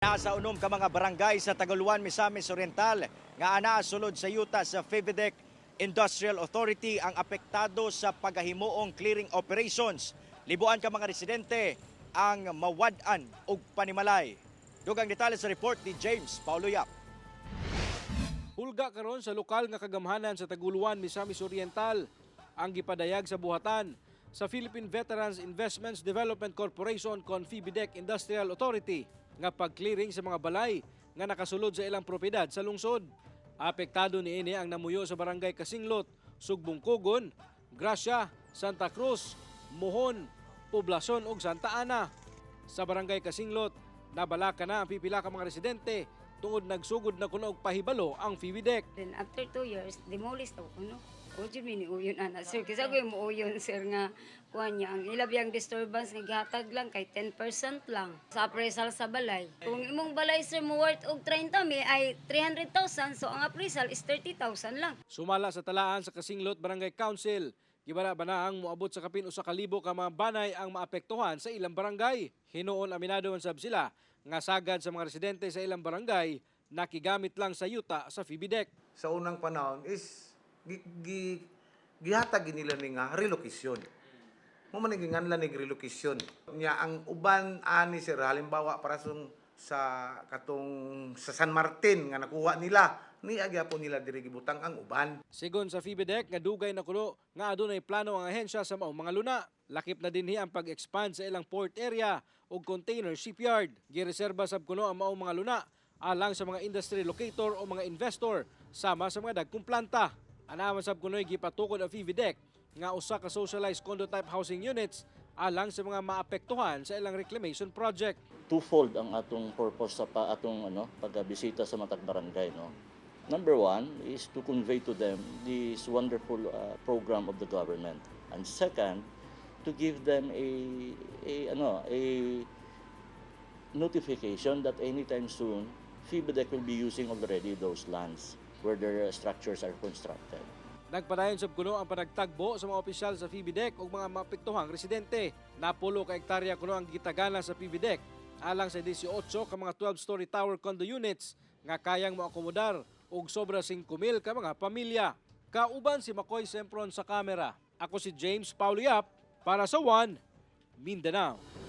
Nasa 6 ka mga barangay sa Tagoluan, Misamis Oriental nga anaa sulod sa yuta sa Phividec Industrial Authority ang apektado sa pagahimuong clearing operations. Libuan ka mga residente ang mawad-an og panimalay. Dugang detalye sa report ni James Paulo Yap. Hulga karon sa lokal nga kagamhanan sa Taguluan, Misamis Oriental ang gipadayag sa buhatan sa Philippine Veterans Investments Development Corporation kon PHIVIDEC Industrial Authority nga pag-clearing sa mga balay nga nakasulod sa ilang propiedad sa lungsod. Apektado niini ang namuyo sa barangay Kasinglot, Sugbong-Kugon, Gracia, Santa Cruz, Mohon, Poblacion ug Santa Ana. Sa barangay Kasinglot, nabalaka na ang pipila ka mga residente tungod nagsugod na kuno og pahibalo ang PHIVIDEC. Then after 2 years, demolish to kuno. O jud mi ni uyon ana, sir. Kasi ko mo uyon, sir, nga kuan niya ang ilabiyang disturbance nga gihatag lang kay 10% lang sa appraisal sa balay. Kung imong balay, sir, mo worth og 30 mi ay 300,000, so ang appraisal is 30,000 lang. Sumala sa talaan sa Kasinglot Barangay Council, gibana-banaang moabot sa kapin 1,000 ka mga banay ang maapektuhan sa ilang barangay. Hinuon aminado man sab sila nga sagad sa mga residente sa ilang barangay nakigamit lang sa yuta sa PHIVIDEC. Sa unang panahon is gihatag nila ni nga relocation. Mo man ginganlan ni relocation. Nya ang uban ani, sir, halimbawa para sa katong sa San Martin nga nakuha nila ni gyapon nila diri gibutang ang uban. Sigon sa PHIVIDEC nga dugay na kuno nga adunay plano ang ahensya sa maong mga luna. Lakip na dinhi ang pag-expand sa ilang port area ug container shipyard. Gireserba sab kuno ang maong mga luna alang sa mga industry locator o mga investor sama sa mga dagkong planta. Ana man sab kuno'y gipatukod ang PHIVIDEC nga usa ka socialized condo type housing units alang sa mga maapektuhan sa ilang reclamation project. Twofold ang atong purpose sa atong ano pagbisita sa matag barangay, no. Number one is to convey to them this wonderful program of the government, and second, to give them a ano a notification that anytime soon PHIVIDEC will be using already those lands where their structures are constructed. Nagpadayon sab kuno ang panagtagbo sa mga opisyal sa PHIVIDEC ug mga maapektuhang residente. Napulo ka hektarya kuno ang gitagana sa PHIVIDEC alang sa 18 ka mga 12-story tower condo units nga kayang moakomodar og sobra 5,000 ka mga pamilya. Kauban si Makoy Sempron sa kamera. Ako si James Paulo Yap para sa One Mindanao.